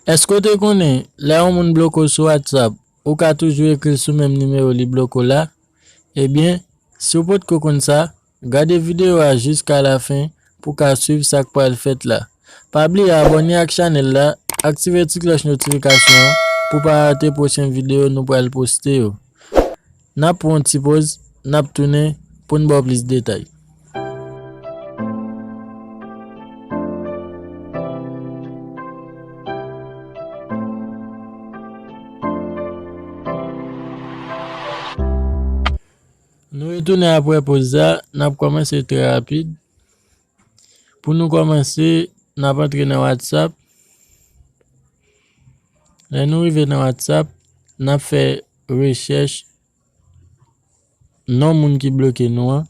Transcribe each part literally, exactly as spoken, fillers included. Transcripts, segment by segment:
Èske w te konnen, lè yon moun bloke w sou WhatsApp, ou ka toujou ekri l sou menm nimewo li bloke w la? Ebyen, si w potko konn sa, gade videyo a jiska lafen pou w ka swiv sa k pral fèt la. Pa bliye abòne ak chanèl la, aktive ti klòch notifikasyon an pou w pa rate pwochen videyo nou pral poste yo. N ap pran yon ti poz, n ap tounen pou n ba w plis detay. Nou retounen apre poz la, n ap kòmanse trè rapid. Pou nou kòmanse, n ap antre nan WhatsApp. Lè nou rive nan WhatsApp, n ap fè rechèch non moun ki bloke nou an.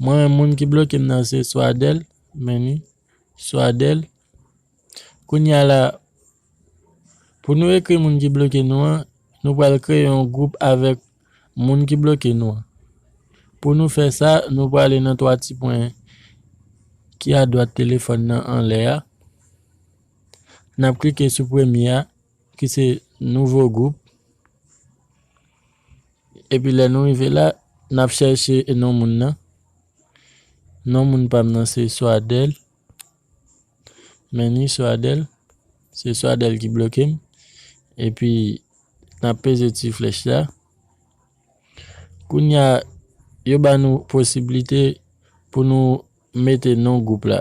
Mwen menm, moun ki bloke m nan se Swadèl, men ni Swadèl. Kounye a la, pou nou ekri moun ki bloke nou an, nou pral kreye yon gwoup avèk moun ki bloke nou an. Pou nou fè sa, nou prale nan twa ti pwen ki adwat telefòn nan anlè a. N ap klike sou premye a, ki se nouvo gwoup. Epi lè nou rive la, n ap chèche non moun nan. Non moun pa m nan se Swadèl. Men ni Swadèl. Se Swadèl ki bloke m. Epi, n ap peze ti flèch la. Kounye a, yo ba nou posiblite pou nou mete non gwoup la.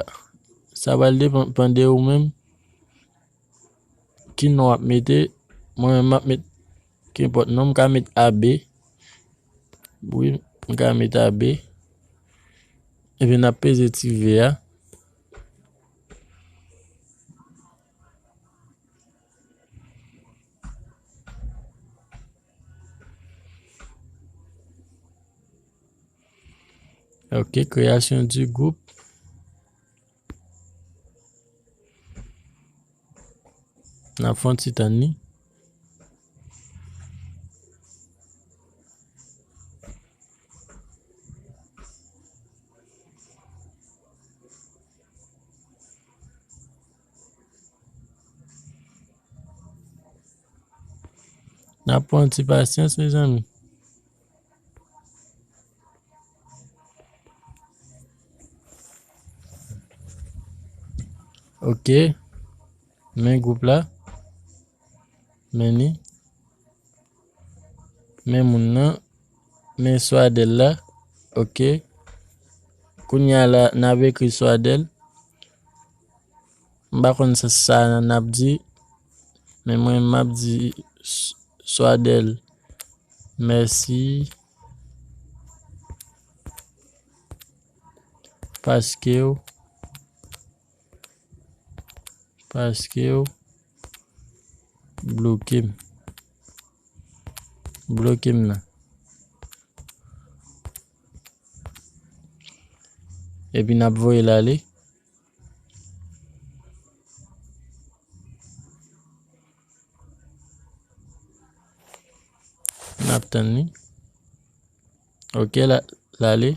Sa pral depann de ou menm ki non w ap mete. Mwen menm, m ap met kenpòt non, m ka met A B. Wi, m ka met A B. Epi n ap peze ti V a. Ok, création du groupe. N ap fè yon ti tann li. N ap pran ti pasyans, mezanmi. Ok. Men gwoup la. Men ni. Men moun nan. Men Swadèl la. Ok. Kounye a la, n ap ekri Swadèl. M pa konn sa, sa n ap di, men mwen, m ap di S-, Swadèl, mèsi paske w, paske w bloke m. Bloke m nan. Epi n ap voye l ale. N ap tann li. Ok, la, l ale.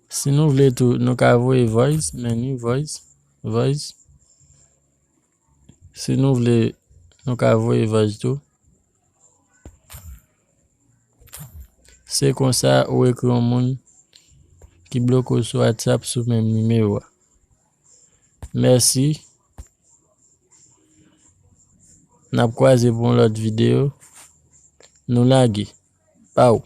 Si nou vle tou, nou ka voye voice, men ni voice, voice. Si nou vle, nou ka voye voice tou. Se konsa ou ekri yon moun ki bloke w sou WhatsApp sou menm nimewo a. Mèsi. N ap kwaze pou yon lòt videyo. Nou lage. Baw.